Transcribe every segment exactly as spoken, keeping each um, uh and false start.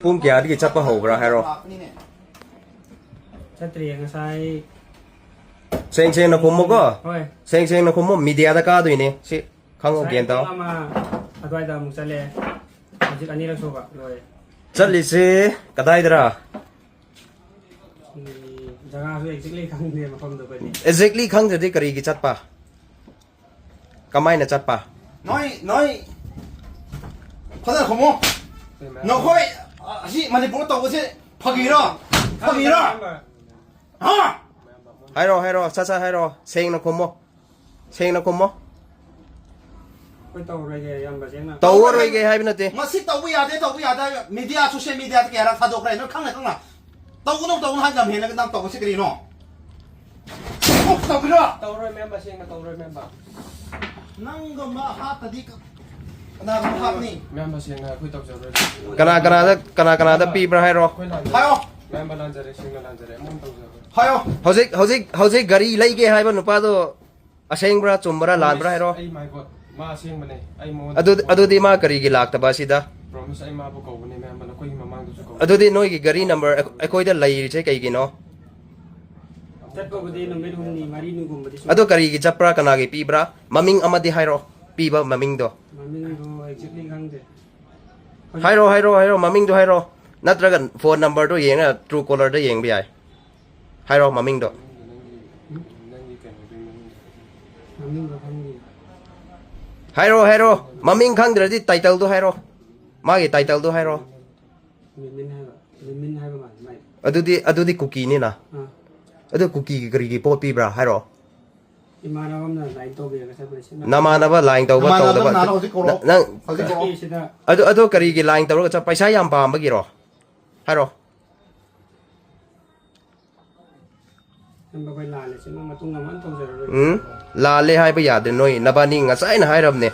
ꯄꯨꯡ ꯀꯌꯥꯗꯒꯤ ꯆꯠꯄ ꯍꯧꯕ꯭ꯔꯥ ꯍꯥꯏꯔꯣ? ꯆꯠꯇ꯭ꯔꯤꯌꯦ ꯉꯁꯥꯏ꯫ ꯁꯦꯡ ꯁꯦꯡꯅ ꯈꯨꯝꯃꯨꯀꯣ꯫ ꯍꯣꯏ꯫ ꯁꯦꯡ ꯁꯦꯡꯅ ꯈꯨꯝꯃꯨ, ꯃꯤꯗꯤꯌꯥꯗ ꯀꯥꯗꯣꯏꯅꯦ ꯁꯤ꯫ ꯈꯪꯉꯣ, ꯉꯁꯥꯏ ꯒ꯭ꯌꯥꯟ ꯇꯥꯎ꯫ ꯄꯨꯡ ꯑꯃ ꯑꯗꯨꯋꯥꯏꯗ ꯑꯃꯨꯛ ꯆꯠꯂꯦ꯫ ꯍꯧꯖꯤꯛ ꯑꯅꯤꯔꯛ ꯁꯨꯕ ꯂꯣꯏꯔꯦ꯫ ꯆꯠꯂꯤꯁꯦ ꯀꯗꯥꯏꯗꯔꯥ? ꯎꯝ, ꯖꯒꯥꯁꯨ ꯑꯦꯛꯖꯦꯛꯂꯤ ꯈꯪꯗꯦ ꯃꯐꯝꯗꯣ ꯑꯩꯈꯣꯏꯗꯤ꯫ ꯑꯦꯛꯖꯦꯛꯂꯤ ꯈꯪꯗ꯭ꯔꯗꯤ ꯀꯔꯤꯒꯤ ꯆꯠꯄ? ꯀꯃꯥꯏꯅ ꯆꯠꯄ? ꯅꯣꯏ ꯅꯣꯏ ꯐꯖꯅ ꯈꯨꯝꯃꯣ꯫ ꯅꯈꯣꯏ ꯑꯁꯤ ꯃꯅꯤꯄꯨꯔ ꯇꯧꯕꯁꯦ ꯐꯥꯒꯤꯔꯣ? ꯐꯥꯒꯤꯔꯣ? ꯍꯥ? ꯍꯥꯏꯔꯣ, ꯍꯥꯏꯔꯣ, ꯁꯠ ꯁꯠ ꯍꯥꯏꯔꯣ, ꯁꯦꯡꯅ ꯈꯨꯝꯃꯣ, ꯁꯦꯡꯅ ꯈꯨꯝꯃꯣ꯫ ꯑꯩꯈꯣꯏ ꯇꯧꯔꯣꯏꯒꯦ ꯏꯌꯥꯝꯕ ꯁꯦꯡꯅ꯫ ꯇꯧꯔꯔꯣꯏꯒꯦ ꯍꯥꯏꯕ ꯅꯠꯇꯦ꯫ ꯃꯁꯤ ꯇꯧꯕ ꯌꯥꯗꯦ, ꯇꯧꯕ ꯌꯥꯗꯦ ꯍꯥꯏꯕ ꯃꯤꯗꯤꯌꯥ, ꯁꯣꯁꯤꯌꯦꯜ ꯃꯤꯗꯤꯌꯥꯗ ꯀꯌꯥꯔꯛ ꯊꯥꯗꯣꯛꯈ꯭ꯔꯦ, ꯅꯣꯏ ꯈꯪꯅ ꯈꯪꯅ꯫ ꯇꯧꯒꯅꯨ, ꯇꯧꯒꯅꯨ ꯍꯥꯏ ꯂꯝ ꯍꯦꯜꯂꯒ ꯅꯪ ꯇꯧꯕꯁꯤ ꯀꯔꯤꯅꯣ? ꯑꯣ, ꯇꯧꯒꯦꯔꯣ? ꯇꯧꯔꯣꯏ ꯃꯦꯝꯕ, ꯁꯦꯡꯅ ꯇꯧꯔꯣꯏ ꯃꯦꯝꯕ꯫ ꯅꯪꯒꯨꯝꯕ ꯍꯥꯠꯇꯗꯤ ꯀ-, ꯀꯅꯥꯒꯨꯝꯕ ꯍꯥꯠꯅꯤ? ꯃꯦꯝꯕ, ꯁꯦꯡꯅ ꯑꯩꯈꯣꯏ ꯇꯧꯖꯔꯣꯏ꯫ ꯀꯅꯥ ꯀꯅꯥꯗ, ꯀꯅꯥ ꯀꯅꯥꯗ ꯄꯤꯕ꯭ꯔꯥ ꯍꯥꯏꯔꯣ꯫ ꯑꯩꯈꯣꯏ ꯂꯥꯟꯖꯔꯦ꯫ ꯍꯥꯏꯌꯣ꯫ ꯃꯦꯝꯕ ꯂꯥꯟꯖꯔꯦ, ꯁꯦꯡꯅ ꯂꯥꯟꯖꯔꯦ, ꯑꯃꯨꯛ ꯇꯧꯖꯔꯣꯏ꯫ ꯍꯥꯏꯌꯣ꯫ ꯍꯧꯖꯤꯛ, ꯍꯧꯖꯤꯛ, ꯍꯧꯖꯤꯛ ꯒꯥꯔꯤ ꯂꯩꯒꯦ ꯍꯥꯏꯕ ꯅꯨꯄꯥꯗꯣ ꯑꯁꯦꯡꯕ꯭ꯔꯥ, ꯆꯨꯝꯕ꯭ꯔꯥ, ꯂꯥꯟꯕ꯭ꯔꯥ ꯍꯥꯏꯔꯣ꯫ ꯑꯩ ꯃꯥꯏ ꯒꯣꯗ, ꯃꯥ ꯑꯁꯦꯡꯕꯅꯦ꯫ ꯑꯩ ꯃꯉꯣꯟꯗ ꯑꯗꯨ, ꯑꯗꯨꯗꯤ ꯃꯥ ꯀꯔꯤꯒꯤ ꯂꯥꯛꯇꯕ ꯑꯁꯤꯗ? ꯄ꯭ꯔꯣꯃꯤꯁ, ꯑꯩ ꯃꯥꯕꯨ ꯀꯧꯕꯅꯦ ꯃꯦꯝꯕ, ꯅꯈꯣꯏꯒꯤ ꯃꯃꯥꯡꯗꯁꯨ ꯀꯧꯕꯅꯦ꯫ ꯑꯗꯨꯗꯤ ꯅꯣꯏꯒꯤ ꯒꯥꯔꯤ ꯅꯝꯕꯔ ꯑꯩꯈꯣꯏꯗ ꯂꯩꯔꯤꯁꯦ ꯀꯩꯒꯤꯅꯣ? ꯆꯠꯄꯕꯨꯗꯤ ꯅꯨꯃꯤꯠ ꯍꯨꯝꯅꯤ ꯃꯔꯤꯅꯤꯒꯨꯝꯕꯗꯤ ꯁꯨꯝ꯫ ꯑꯗꯨ ꯀꯔꯤꯒꯤ ꯆꯠꯄ꯭ꯔꯥ, ꯀꯅꯥꯒꯤ ꯄꯤꯕ꯭ꯔꯥ? ꯃꯃꯤꯡ ꯑꯃꯗꯤ ꯍꯥꯏꯔꯣ, ꯄꯤꯕ ꯃꯃꯤꯡꯗꯣ꯫ ꯃꯃꯤꯡꯗꯣ ꯑꯦꯛꯖꯦꯛꯂꯤ ꯈꯪꯗꯦ꯫ ꯍꯥꯏꯔꯣ, ꯍꯥꯏꯔꯣ, ꯍꯥꯏꯔꯣ, ꯃꯃꯤꯡꯗꯣ ꯍꯥꯏꯔꯣ꯫ ꯅꯠꯇ꯭ꯔꯒ ꯐꯣꯟ ꯅꯝꯕꯔꯗꯣ ꯌꯦꯡꯉ ꯇ꯭ꯔꯨ ꯀꯣꯂꯔꯗ ꯌꯦꯡꯕ ꯌꯥꯏ꯫ ꯍꯥꯏꯔꯣ ꯃꯃꯤꯡꯗꯣ꯫ ꯃꯃꯤꯡꯗꯣ ꯈꯪꯗꯦ꯫ ꯍꯥꯏꯔꯣ, ꯍꯥꯏꯔꯣ꯫ ꯃꯃꯤꯡ ꯈꯪꯗ꯭ꯔꯗꯤ ꯇꯥꯏꯇꯜꯗꯣ ꯍꯥꯏꯔꯣ꯫ ꯃꯥꯒꯤ ꯇꯥꯏꯇꯜꯗꯣ ꯍꯥꯏꯔꯣ꯫ ꯃꯤꯃꯤꯟ ꯍꯥꯏꯕ, ꯃꯤꯃꯤꯟ ꯍꯥꯏꯕ ꯃꯥꯜꯂꯦ ꯃꯥꯏ꯫ ꯑꯗꯨꯗꯤ, ꯑꯗꯨꯗꯤ ꯀꯨꯀꯤꯅꯤꯅ꯫ ꯑꯥ꯫ ꯑꯗꯨ ꯀꯨꯀꯤꯒꯤ ꯀꯔꯤꯒꯤ ꯄꯣꯠ ꯄꯤꯕ꯭ꯔꯥ ꯍꯥꯏꯔꯣ꯫ ꯏꯃꯥꯟꯅꯕ ꯑꯃꯅ ꯂꯥꯏꯟ ꯇꯧꯕꯤꯔꯒ ꯆꯠꯄꯅꯦ ꯁꯤꯅ꯫ ꯅꯃꯥꯟꯅꯕ ꯂꯥꯏꯟ ꯇꯧꯕ ꯅꯃꯥꯟꯅꯕ ꯇꯧꯗꯕ ꯀꯅꯥꯅꯣ ꯍꯧꯖꯤꯛ ꯀꯧꯔꯣ꯫ ꯅ-, ꯅꯪ ꯍꯧꯖꯤꯛ ꯀꯧꯔꯣ꯫ ꯁꯤꯗ꯫ ꯑꯗꯨ, ꯑꯗꯨ ꯀꯔꯤꯒꯤ ꯂꯥꯏꯟ ꯇꯧꯔꯒ ꯆꯠ-, ꯄꯩꯁꯥ ꯌꯥꯝ ꯄꯥꯝꯕꯒꯤꯔꯣ? ꯍꯥꯏꯔꯣ꯫ ꯏꯌꯥꯝꯕ ꯑꯩꯈꯣꯏ ꯂꯥꯜꯂꯦ ꯁꯤꯃ ꯃꯇꯨꯡ ꯑꯃ ꯇꯧꯖꯔꯔꯣꯏ꯫ ꯎꯝ? ꯂꯥꯜꯂꯦ ꯍꯥꯏꯕ ꯌꯥꯗꯦ, ꯅꯣꯏ ꯅꯕꯥꯅꯤ ꯉꯁꯥꯏꯅ ꯍꯥꯏꯔꯕꯅꯦ꯫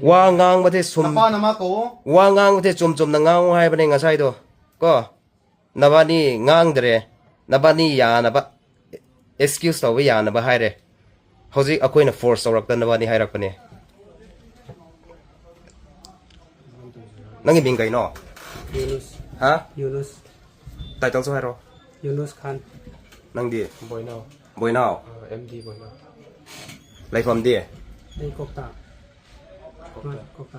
ꯋꯥ ꯉꯥꯡꯕꯗꯤ ꯁꯨꯝ, ꯅꯄꯥ ꯅꯃꯥ ꯀꯧꯋꯣ꯫ ꯋꯥ ꯉꯥꯡꯕꯗꯤ ꯆꯨꯝ ꯆꯨꯝꯅ ꯉꯥꯡꯉꯨ ꯍꯥꯏꯕꯅꯦ ꯉꯁꯥꯏꯗꯣ꯫ ꯀꯣ? ꯅꯕꯥꯅꯤ ꯉꯥꯡꯗ꯭ꯔꯦ꯫ ꯅꯕꯥꯅꯤ ꯌꯥꯅꯕ, ꯑꯦꯛꯁꯀ꯭ꯌꯨꯁ ꯇꯧꯕ ꯌꯥꯅꯕ ꯍꯥꯏꯔꯦ꯫ ꯍꯧꯖꯤꯛ ꯑꯩꯈꯣꯏꯅ ꯐꯣꯔꯁ ꯇꯧꯔꯛꯇꯅꯕꯅꯤ ꯍꯥꯏꯔꯛꯄꯅꯦ꯫ ꯅꯪꯒꯤ ꯃꯤꯡ ꯀꯩꯅꯣ? ꯌꯨꯅꯨꯁ꯫ ꯍꯥ? ꯌꯨꯅꯨꯁ꯫ ꯇꯥꯏꯇꯜꯁꯨ ꯍꯥꯏꯔꯣ꯫ ꯌꯨꯅꯨꯁ ꯈꯥꯟ꯫ ꯅꯪꯗꯤ? ꯕꯣꯏꯅꯥꯎ꯫ ꯕꯣꯏꯅꯥꯎ? ꯑ, ꯑꯦꯝ ꯗꯤ ꯕꯣꯏꯅꯥꯎ꯫ ꯂꯩꯐꯝꯗꯤ? ꯑꯩ ꯀꯣꯛꯇꯥ꯫ ꯀꯣꯛꯇꯥ꯫ ꯃꯥ ꯀꯣꯛꯇꯥ꯫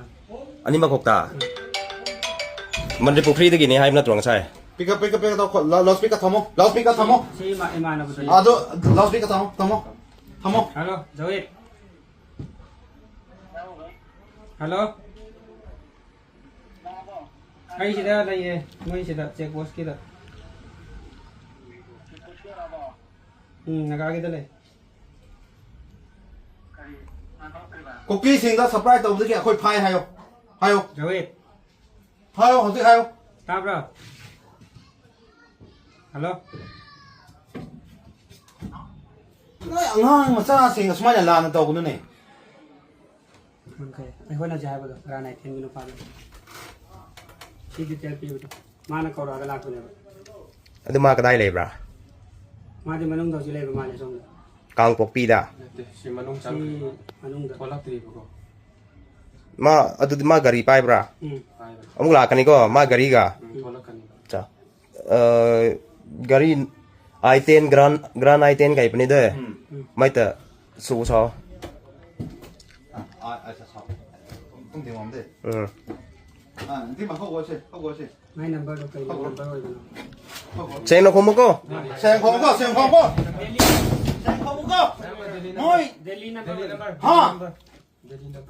ꯑꯅꯤꯃꯛ ꯀꯣꯛꯇꯥ? ꯎꯝ꯫ ꯃꯟꯇ꯭ꯔꯤ ꯄꯨꯈ꯭ꯔꯤꯗꯒꯤꯅꯤ ꯍꯥꯏꯕ ꯅꯠꯇ꯭ꯔꯣ ꯉꯁꯥꯏ? Pick up, pick up, pick up ꯇꯧꯈꯣ꯫ ꯂꯥ-, ꯂꯥꯎꯠ ꯁ꯭ꯄꯤꯀꯔ ꯊꯝꯃꯣ꯫ ꯂꯥꯎꯠ ꯁ꯭ꯄꯤꯀꯔ ꯊꯝꯃꯣ꯫ ꯁꯤ ꯏꯃꯥ-, ꯏꯃꯥꯟꯅꯕꯗꯨꯅꯤ꯫ ꯑꯗꯣ ꯂꯥꯎꯠ ꯁ꯭ꯄꯤꯀꯔ ꯊꯝꯃꯣ, ꯊꯝꯃꯣ, ꯊꯝꯃꯣ꯫ ꯍꯜꯂꯣ, ꯖꯋꯦꯗ꯫ ꯍꯜꯂꯣ꯫ ꯑꯩ ꯁꯤꯗ ꯂꯩꯌꯦ, ꯃꯣꯏ ꯁꯤꯗ ꯆꯦꯛ ꯄꯣꯁꯀꯤꯗ꯫ ꯎꯝ, ꯅꯥꯒꯥꯒꯤꯗ ꯂꯩ꯫ ꯀꯨꯀꯤꯁꯤꯡꯗ ꯁꯄ꯭ꯂꯥꯏ ꯇꯧꯕꯗꯒꯤ ꯑꯩꯈꯣꯏ ꯐꯥꯏ ꯍꯥꯏꯌꯣ꯫ ꯍꯥꯏꯌꯣ꯫ ꯖꯋꯦꯗ꯫ ꯍꯥꯏꯌꯣ, ꯍꯧꯖꯤꯛ ꯍꯥꯏꯌꯣ꯫ ꯇꯥꯕ꯭ꯔꯣ? ꯍꯜꯂꯣ? ꯅꯣꯏ ꯑꯉꯥꯡ ꯃꯆꯥꯁꯤꯡ ꯑꯁꯨꯃꯥꯏꯅ ꯂꯥꯟꯅ ꯇꯧꯒꯅꯨꯅꯦ꯫ ꯃꯨꯟꯈꯩ꯫ ꯑꯩ ꯍꯣꯠꯅꯁꯦ ꯍꯥꯏꯕꯗꯣ, ꯔꯥ ꯅꯥꯏꯊꯦꯟꯒꯤ ꯅꯨꯄꯥꯗꯣ꯫ ꯁꯤ ꯗꯤꯇꯦꯜ ꯄꯤꯕꯗꯣ꯫ ꯃꯥꯅ ꯀꯧꯔꯛꯑꯒ ꯂꯥꯛꯄꯅꯦꯕ꯫ ꯑꯗꯨ ꯃꯥ ꯀꯗꯥꯏ ꯂꯩꯕ꯭ꯔꯥ? ꯃꯥꯗꯤ ꯃꯅꯨꯡꯗ ꯍꯧꯖꯤꯛ ꯂꯩꯕ ꯃꯥꯜꯂꯦ ꯁꯣꯝꯗ꯫ ꯀꯥꯡꯄꯣꯛꯄꯤꯗ? ꯅꯠꯇꯦ, ꯁꯤ ꯃꯅꯨꯡ ꯁꯤ ꯆꯪꯈ꯭ꯔꯦ꯫ ꯃꯅꯨꯡꯗ꯫ ꯊꯣꯛꯂꯛꯇ꯭ꯔꯤꯕꯀꯣ꯫ ꯃꯥ, ꯑꯗꯨꯗꯤ ꯃꯥ ꯒꯥꯔꯤ ꯄꯥꯏꯕ꯭ꯔꯥ? ꯎꯝ꯫ ꯄꯥꯏꯕꯅꯤ꯫ ꯑꯃꯨꯛ ꯂꯥꯛꯀꯅꯤꯀꯣ, ꯃꯥ ꯒꯥꯔꯤꯒ? ꯎꯝ, ꯊꯣꯛꯂꯛꯀꯅꯤ꯫ ꯑꯠꯆꯥ꯫ ꯑ, ꯒꯥꯔꯤ ꯑꯥꯏ ꯇꯦꯟ, ꯒ꯭ꯔꯥꯟ, ꯒ꯭ꯔꯥꯟ ꯑꯥꯏ ꯇꯦꯟ ꯀꯩꯕꯅꯤꯗ꯫ ꯎꯝ꯫ ꯎꯝ꯫ ꯃꯥꯏꯇ ꯁꯨ ꯁꯥꯎ꯫ ꯑ, ꯑ, ꯑꯠꯆꯥ, ꯁꯥꯎ꯫ ꯇꯨꯡ ꯇꯤꯡ ꯋꯥꯝꯗꯦ꯫ ꯎꯝ꯫ ꯑ, ꯅꯇꯤ ꯃꯥ ꯍꯧꯒꯣꯁꯦ, ꯍꯧꯒꯣꯁꯦ꯫ ꯃꯥꯏ ꯅꯝꯕꯔꯗꯣ ꯀꯩ ꯅꯝꯕꯔ ꯑꯣꯏꯕꯅꯣ? ꯁꯦꯡꯅ ꯈꯨꯝꯃꯨꯀꯣ꯫ ꯁꯦꯡ ꯈꯨꯝꯃꯨꯀꯣ, ꯁꯦꯡ ꯈꯨꯝꯃꯨꯀꯣ꯫ ꯁꯦꯡ ꯈꯨꯝꯃꯨꯀꯣ꯫ ꯃꯣꯏ꯫ ꯗꯦꯜꯂꯤ ꯅꯝꯕꯔ ꯑꯣꯏꯕꯅꯣ? ꯍꯥ?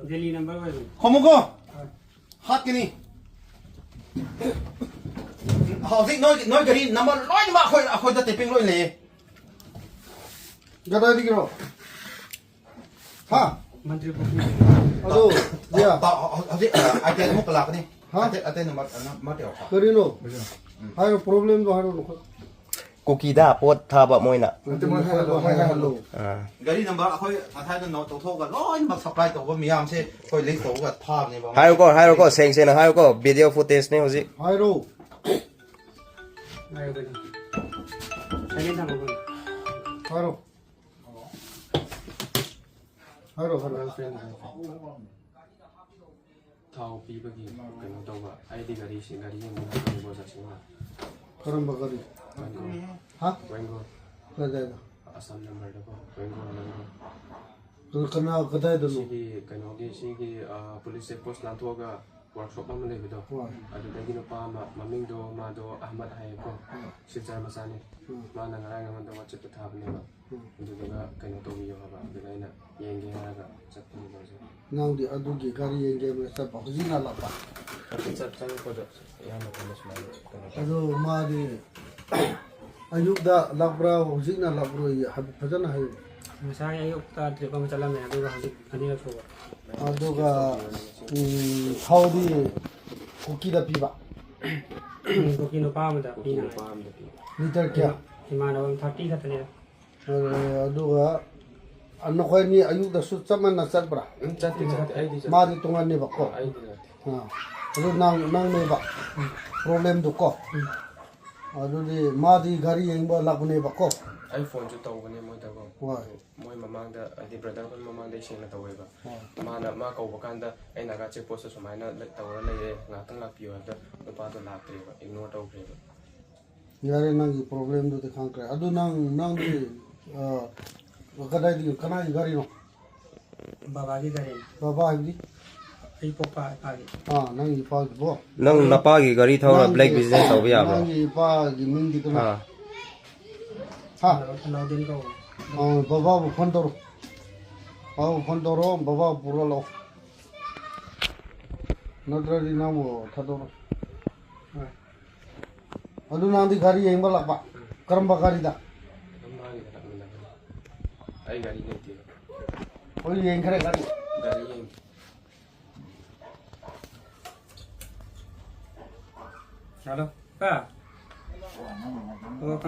ꯗꯦꯜꯂꯤ ꯅꯝꯕꯔ ꯑꯣꯏꯕꯅꯣ? ꯈꯨꯝꯃꯨꯀꯣ꯫ ꯍꯣꯏ꯫ ꯍꯥꯠꯀꯅꯤ꯫ ꯍꯧꯖꯤꯛ ꯅꯣꯏ, ꯅꯣꯏ ꯒꯥꯔꯤ ꯅꯝꯕꯔ ꯂꯣꯏꯅꯃꯛ ꯑꯩꯈꯣꯏ, ꯑꯩꯈꯣꯏꯗ ꯇꯦꯄꯤꯡ ꯂꯣꯏ ꯂꯩꯌꯦ꯫ ꯀꯗꯥꯏꯗꯒꯤꯔꯣ? ꯍꯥ? ꯃꯟꯇ꯭ꯔꯤ ꯄꯨꯈ꯭ꯔꯤ꯫ ꯑꯗꯣ, ꯇꯥ-, ꯌꯥ꯫ ꯇꯥ-, ꯍꯧ-, ꯍꯧꯖꯤꯛ, ꯑ, ꯑꯥꯏꯇꯦꯜ ꯑꯃꯨꯛꯀ ꯂꯥꯛꯀꯅꯤ꯫ ꯍꯥ? ꯑꯇꯩ, ꯑꯇꯩ ꯅꯝꯕꯔ, ꯑ, ꯅꯝꯕꯔ ꯇꯧꯔꯛꯄ꯫ ꯀꯔꯤꯅꯣ? ꯎꯝ꯫ ꯍꯥꯏꯔꯣ, ꯄ꯭ꯔꯣꯕ꯭ꯂꯦꯝꯗꯣ ꯍꯥꯏꯔꯣ, ꯅꯈꯣꯏ꯫ ꯀꯨꯀꯤꯗ ꯄꯣꯠ ꯊꯥꯕ ꯃꯣꯏꯅ꯫ ꯅꯠꯇꯦ, ꯃꯣꯏ ꯍꯥꯏꯍꯜꯂꯣ, ꯃꯣꯏ ꯍꯥꯏꯍꯜꯂꯣ꯫ ꯑꯥ꯫ ꯒꯥꯔꯤ ꯅꯝꯕꯔ ꯑꯩꯈꯣꯏ ꯉꯁꯥꯏꯗ ꯅꯣꯠ ꯇꯧꯊꯣꯛꯑꯒ ꯂꯣꯏꯅꯃꯛ ꯁꯄ꯭ꯂꯥꯏ ꯇꯧꯕ ꯃꯌꯥꯝꯁꯦ ꯑꯩꯈꯣꯏ ꯂꯤꯁ ꯇꯧꯔꯒ ꯊꯥꯕꯅꯦꯕ꯫ ꯍꯥꯏꯌꯨꯀꯣ, ꯍꯥꯏꯌꯨꯀꯣ, ꯁꯦꯡ ꯁꯦꯡꯅ ꯍꯥꯏꯌꯨꯀꯣ, ꯚꯤꯗꯤꯑꯣ ꯐꯨꯇꯦꯖꯅꯦ ꯍꯧꯖꯤꯛ꯫ ꯍꯥꯏꯔꯣ꯫ ꯍꯥꯏꯔꯣ ꯀꯩꯅꯣ? ꯁꯥꯏꯂꯦꯟ ꯊꯝꯃꯣ ꯀꯩꯅꯣ? ꯍꯥꯏꯔꯣ꯫ ꯍꯥꯏꯔꯣ, ꯍꯥꯏꯔꯣ꯫ ꯊꯥꯎ ꯄꯤꯕꯒꯤ ꯀꯩꯅꯣ ꯇꯧꯕ, ꯑꯩꯗꯤ ꯒꯥꯔꯤꯁꯤ, ꯒꯥꯔꯤ ꯌꯦꯡꯕ ꯂꯥꯛꯄꯅꯦꯀꯣ, ꯆꯠꯁꯤꯡꯕ꯫ ꯀꯔꯝꯕ ꯒꯥꯔꯤ? ꯋꯦꯡꯒꯣ꯫ ꯍꯥ? ꯋꯦꯡꯒꯣ꯫ ꯀꯗꯥꯏꯗ? ꯑꯁꯥꯝ ꯅꯝꯕꯔꯗꯀꯣ, ꯋꯦꯡꯒꯣ, ꯋꯦꯡꯒꯣ꯫ ꯑꯗꯨ ꯀꯅꯥ, ꯀꯗꯥꯏꯗꯅꯣ? ꯁꯤꯒꯤ ꯀꯩꯅꯣꯒꯤ, ꯁꯤꯒꯤ, ꯑ, ꯄꯨꯂꯤꯁ ꯆꯦꯛ ꯄꯣꯁ ꯂꯥꯟꯊꯣꯛꯑꯒ ꯋꯥꯔꯛꯁꯣꯞ ꯑꯃ ꯂꯩꯕꯗꯣ, ꯍꯣꯏ꯫ ꯑꯗꯨꯗꯒꯤ ꯅꯨꯄꯥ ꯑꯃ, ꯃꯃꯤꯡꯗꯣ ꯃꯥꯗꯣ ꯑꯍꯃꯗ ꯍꯥꯏꯌꯦꯀꯣ, ꯍꯣꯏ꯫ ꯁꯤꯜꯆꯔ ꯃꯆꯥꯅꯤ꯫ ꯎꯝ꯫ ꯃꯥꯅ ꯉꯔꯥꯡ ꯑꯩꯉꯣꯟꯗ ꯋꯥꯆꯦꯞꯇ ꯊꯥꯕꯅꯦꯕ꯫ ꯎꯝ꯫ ꯑꯗꯨꯗꯨꯒ ꯀꯩꯅꯣ ꯇꯧꯕꯤꯌꯣ ꯍꯥꯏꯕ, ꯑꯗꯨꯗ ꯑꯩꯅ ꯌꯦꯡꯒꯦ ꯍꯥꯏꯔꯒ ꯆꯠꯄꯅꯦꯕ ꯍꯧꯖꯤꯛ꯫ ꯅꯪꯗꯤ ꯑꯗꯨꯒꯤ ꯒꯥꯔꯤ ꯌꯦꯡꯒꯦ ꯍꯥꯏꯕꯗ ꯆꯠꯄ, ꯍꯧꯖꯤꯛꯅ ꯂꯥꯛꯄ? ꯆꯠ-, ꯆꯪꯉꯛꯄꯗ ꯏꯌꯥꯝꯕ ꯈꯣꯏꯅ ꯁꯨꯃꯥꯏꯅ ꯀꯩꯅꯣ ꯇꯧ- ꯑꯗꯨ ꯃꯥꯗꯤ ꯑꯌꯨꯛꯇ ꯂꯥꯛꯄ꯭ꯔꯥ, ꯍꯧꯖꯤꯛꯅ ꯂꯥꯛꯄ꯭ꯔꯣ? ꯍꯥꯏꯐꯦꯠ ꯐꯖꯅ ꯍꯥꯏꯌꯨ꯫ ꯉꯁꯥꯏ ꯑꯌꯨꯛꯇ ꯇ꯭ꯔꯤꯞ ꯑꯃ ꯆꯠꯂꯝꯃꯦ, ꯑꯗꯨꯒ ꯍꯧꯖꯤꯛ ꯑꯅꯤꯔꯛ ꯁꯨꯕ꯫ ꯑꯗꯨꯒ, ꯎꯝ, ꯊꯥꯎꯗꯤ ꯀꯨꯀꯤꯗ ꯄꯤꯕ? ꯎꯝ, ꯀꯨꯀꯤ ꯅꯨꯄꯥ ꯑꯃꯗ ꯀꯨꯀꯤ ꯄꯤꯅ ꯅꯨꯄꯥ ꯍꯥꯏ꯫ ꯑꯃꯗ ꯄꯤ꯫ ꯂꯤꯇꯔ ꯀꯌꯥ? ꯏꯃꯥꯟꯅꯕ ꯊꯥꯔꯇꯤ ꯈꯛꯇꯅꯤꯗ꯫ ꯑ, ꯑꯗꯨꯒ ꯅꯈꯣꯏ ꯑꯅꯤ ꯑꯌꯨꯛꯇꯁꯨ ꯆꯞ ꯃꯥꯟꯅ ꯆꯠꯄ꯭ꯔꯥ? ꯎꯝ, ꯆꯠꯇꯦ, ꯆꯠꯇꯦ, ꯑꯩꯗꯤ ꯆꯠꯇꯦ꯫ ꯃꯥꯗꯤ ꯇꯣꯉꯥꯟꯅꯦꯕꯀꯣ? ꯑꯩꯗꯤ ꯆꯠꯇꯦ꯫ ꯑꯥ, ꯑꯗꯨ ꯅꯪ, ꯅꯪꯅꯦꯕ ꯄ꯭ꯔꯣꯕ꯭ꯂꯦꯝꯗꯨ ꯀꯣ? ꯎꯝ꯫ ꯑꯗꯨꯗꯤ ꯃꯥꯗꯤ ꯒꯥꯔꯤ ꯌꯦꯡꯕ ꯂꯥꯛꯄꯅꯦꯕꯀꯣ? ꯑꯩ ꯐꯣꯟꯁꯨ ꯇꯧꯕꯅꯦ ꯃꯣꯏꯗꯀꯣ꯫ ꯍꯣꯏ꯫ ꯃꯣꯏ ꯃꯃꯥꯡꯗ, ꯍꯥꯏꯗꯤ ꯕ꯭ꯔꯗꯔ ꯍꯣꯏ ꯃꯃꯥꯡꯗ ꯑꯩ ꯁꯦꯡꯅ ꯇꯧꯋꯦꯕ꯫ ꯍꯣꯏ꯫ ꯃꯥꯅ, ꯃꯥ ꯀꯧꯕ ꯀꯥꯟꯗ ꯑꯩ ꯅꯥꯒꯥ ꯆꯦꯛ ꯄꯣꯁꯇ ꯁꯨꯃꯥꯏꯅ ꯂꯩ-, ꯇꯧꯔ ꯂꯩꯔꯦ, ꯉꯥꯏꯍꯥꯛꯇꯪ ꯂꯥꯛꯄꯤꯌꯣ ꯍꯥꯏꯕꯗ ꯅꯨꯄꯥꯗꯣ ꯂꯥꯛꯇ꯭ꯔꯦꯕ, ꯏꯒꯅꯣꯔ ꯇꯧꯈ꯭ꯔꯦꯕ꯫ ꯌꯥꯔꯦ, ꯅꯪꯒꯤ ꯄ꯭ꯔꯣꯕ꯭ꯂꯦꯝꯗꯨꯗꯤ ꯈꯪꯈ꯭ꯔꯦ꯫ ꯑꯗꯨ ꯅꯪ, ꯅꯪꯗꯤ, ꯑ, ꯀꯗꯥꯏꯗꯒꯤ, ꯀꯅꯥꯒꯤ ꯒꯥꯔꯤꯅꯣ? ꯕꯕꯥꯒꯤ ꯒꯥꯔꯤꯅꯤ꯫ ꯕꯕꯥ ꯍꯥꯏꯕꯗꯤ? ꯑꯩ ꯄꯣꯛꯄ ꯏꯄꯥꯒꯤ꯫ ꯑꯥ, ꯅꯪꯒꯤ ꯏꯄꯥꯒꯤꯀꯣ? ꯅꯪ ꯅꯪ-, ꯅꯄꯥꯒꯤ ꯒꯥꯔꯤ ꯊꯧꯔ ꯅꯪꯒꯤ, black business ꯇꯧꯕ ꯌꯥꯕ꯭ꯔꯣ? ꯅꯪꯒꯤ ꯏꯄꯥꯒꯤ ꯃꯤꯡꯗꯤ ꯀꯅꯥ? ꯑꯥ꯫ ꯍꯥ? ꯑꯂꯥꯎꯗꯤꯟ ꯀꯧꯕ꯫ ꯑꯥ, ꯕꯕꯥꯕꯨ ꯐꯣꯟ ꯇꯧꯔꯣ꯫ ꯕꯕꯥꯕꯨ ꯐꯣꯟ ꯇꯧꯔꯣ, ꯕꯕꯥꯕꯨ ꯄꯨꯔ ꯂꯥꯛꯑꯣ꯫ ꯅꯠꯇ꯭ꯔꯗꯤ ꯅꯪꯕꯨ ꯊꯥꯗꯣꯛꯑꯣ꯫ ꯍꯣꯏ꯫ ꯑꯗꯨ ꯅꯪꯗꯤ ꯒꯥꯔꯤ ꯌꯦꯡꯕ ꯂꯥꯛꯄ? ꯎꯝ꯫ ꯀꯔꯝꯕ ꯒꯥꯔꯤꯗ? ꯑꯗꯨꯝ ꯃꯥꯒꯤꯗ ꯂꯥꯛꯃꯤꯟꯅꯕꯅꯤ꯫ ꯑꯩ ꯒꯥꯔꯤ ꯂꯩꯇꯦꯕ꯫ ꯍꯣꯏ, ꯌꯦꯡꯈ꯭ꯔꯦ ꯒꯥꯔꯤ꯫ ꯒꯥꯔꯤ ꯌꯦꯡꯗꯦ꯫ ꯍꯜꯂꯣ, ꯄꯥ꯫ ꯑꯣ,